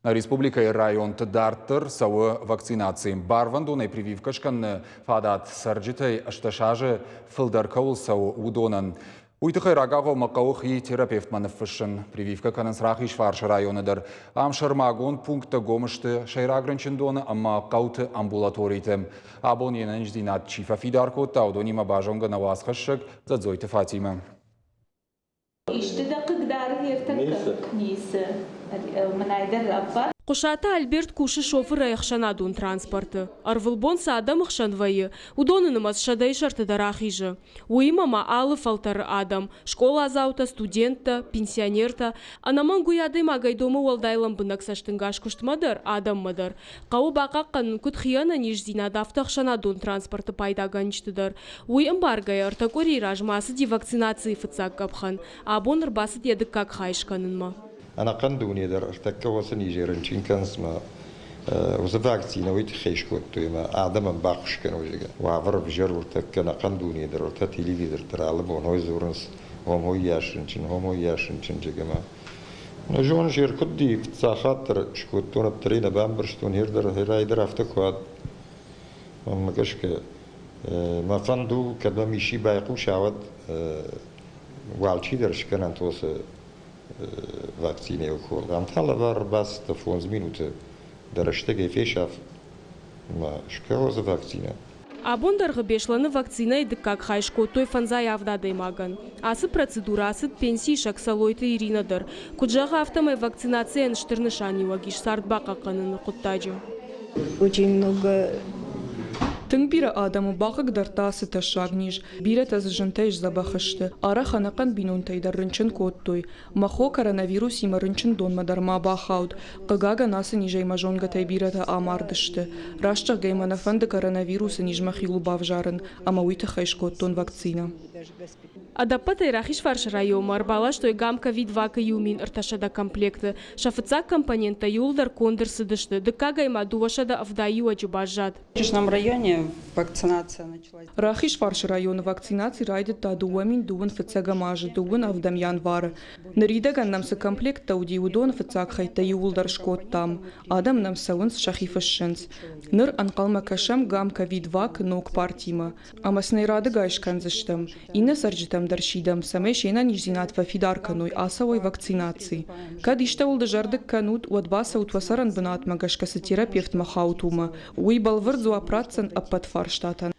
Нӕ республикӕйы районты дарддӕр цӕуы вакцинаци. Барвӕндонӕй прививкӕ скӕныны фадат цӕрджытӕй 18 азы фылдӕр кӕуыл цӕуы, уыдонӕн. Уый тыххӕй рагагъоммӕ хъӕуы хи терапевтмӕ ныффыссын. Прививкӕ кӕнынц Рахизфарсы районы дӕр. Ам сӕрмагонд пункттӕ гом сты сӕйраг рынчындоны ӕмӕ хъӕуты амбулаториты. Абон йе нӕниздзинад чи фӕфидар кодта, уыдонимӕ базонгӕ нӕ уацхӕссӕг Дзӕдзойты Фатимӕ. Исты дӕ хъыгдары ӕртӕккӕ? Ницы. Мӕнӕй дӕр раппар. Хъуысаты Альберт кусы шофырӕй ӕхсӕнадон транспорты. Ӕрвылбон цы адӕмы хсӕн вӕййы, уыдоны нымӕц сӕдӕйы сӕрты дӕр ахизы. Уыимӕ ма алы фӕлтӕры адӕм, скъоладзаутӕ, студенттӕ, пенсионертӕ. Ӕнӕмӕнг уый адӕймагӕй домы уӕлдай лӕмбынӕг цӕстынгас куыстмӕ дӕр, адӕммӕ дӕр. Хъӕуы бахъахъхъӕнын куыд хи ӕнӕниздзинад, афтӕ ӕхсӕнадон транспорты пайдагӕнджыты дӕр. Уый ӕмбаргӕйӕ 3 къуырийы размӕ ацыди вакцинацийы фыццаг къӕпхӕн. Абон ӕрбацыд йӕ дыккаг хай скӕнынмӕ. Ӕнӕхъӕн дуне дӕр ӕртӕккӕ уыцы низӕй рынчын кӕнынц ӕмӕ уыцы вакцинӕ уый тыххӕй скодтой ӕмӕ адӕмӕн баххуыс кӕной, зӕгъгӕ. Уавӕр ӕвзӕр у ӕртӕккӕ ӕнӕхъӕн дуне дӕр, уӕртӕ телевизор дӕр алы бон ой дзурынц, ом уыйас рынчын, ом уыйас рынчын, зӕгъгӕ ӕмӕ нӕ зоныс, ӕркуыдди фыццаг хатт дӕр скодтон, ӕддӕр ӕй нӕ бамбӕрстон, хер дӕр, херӕй дӕр афтӕ куы уад. Мӕнмӕ гӕсгӕ, мӕ фӕнд у, кӕд мӕм исчи байхъуса, уӕд алчидӕр скӕнӕнт уыцы вакцинӕйы укол. Ам та лӕвар ӕрбацыдтӕ 5 минуты дӕ рӕстӕгӕй фесаф ӕмӕ скӕ уыцы вакцинӕ. Абон дӕргъы Беслӕны вакцинӕйы дыккаг хай скодтой 57 адӕймагӕн. Ацы процедурӕ ацыд пенсиисӕг Сӕлойты Иринӕ дӕр. Куыд зӕгъы, афтӕмӕй вакцинацийӕн стыр нысаниуӕг ис цард бахъахъхъӕныны хъуыддаджы. Очень много. Тынг бирӕ адӕмы бахъыгдардта ацы тӕссаг низ. Бирӕтӕ дзы зынтӕй сдзӕбӕх сты. Арӕх ӕнӕхъӕн бинонтӕй дӕр рынчын кодтой. Мӕ хо коронавирусимӕ рынчындонмӕ дӕр ма бахауд. Хъыгагӕн, ацы низӕй мӕ зонгӕтӕй бирӕтӕ амардысты. Раст зӕгъгӕй мӕ нӕ фӕнды коронавирусы низ мӕхиуыл бавзарын, ӕмӕ уый тыххӕй скодтон вакцинӕ. Ӕдӕппӕтӕй Рахизфарсы районмӕ ӕрбаластой ГАМ-ковид-ВАК-ы 1300 комплекты. Сӕ фыццаг компоненттӕ иууылдӕр конд ӕрцыдысты, дыккагӕй ма 270 иуӕджы баззад. В районе вакцинация началась. Рахизфарсы районы вакцинаци райдыдта 2021 азы 27 январы. Ныридӕгӕн нӕм цы комплекттӕ уыди, уыдоны фыццаг хӕйттӕ иууылдӕр скодтам. Адӕм нӕм цӕуынц, сӕхи фыссынц. Ныр ӕнхъӕлмӕ кӕсӕм ГАМ-ковид-ВАК ног партимӕ. Ӕмӕ сын ӕй радыгай скӕндзыстӕм. Иннӕ цӕрджытӕм дӕр сидӕм, цӕмӕй се нӕниздзинад фӕфидар кӕной, ацӕуой вакцинаци. Кӕд истӕуыл дызӕрдыг кӕнут, уӕд бацӕут уӕ цӕрӕн бынатмӕ гӕсгӕ цы терапевтмӕ хаут, уымӕ. Уый бӕлвырд дзуапп ратдзӕн ӕппӕт фарстатӕн.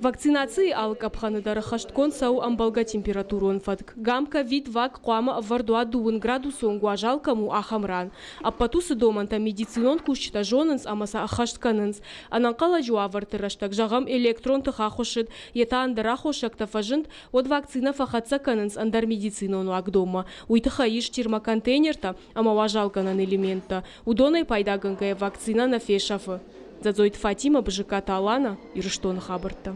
Вакцинацийы алы къӕпхӕны дӕр ӕххӕстгонд цӕуы ӕмбӕлгӕ температурон фӕтк. Гам-ковид-вак хъуамӕ ӕвӕрд уа 2 градусы онг уазал кӕм у, ахӕм ран. Ӕппӕт уыцы домӕнтӕ медицинон кусджытӕ зонынц ӕмӕ сӕ ӕххӕст кӕнынц. Ӕнӕнхъӕлӕджы уавӕрты рӕстӕг, зӕгъӕм, электрон тых ахуыссыд, йе та ӕндӕр аххосӕгтӕ фӕзынд, уӕд вакцинӕ фӕхӕццӕ кӕнынц ӕндӕр медицинон уагдонмӕ. Уый тыххӕй ис термоконтейнертӕ ӕмӕ уазалгӕнӕн элементтӕ. Уыдонӕй пайдагӕнгӕйӕ вакцинӕ нӕ фесӕфы. Дзӕдзойты Фатимӕ, Бызыккаты Алана, Ирыстоны хабӕрттӕ.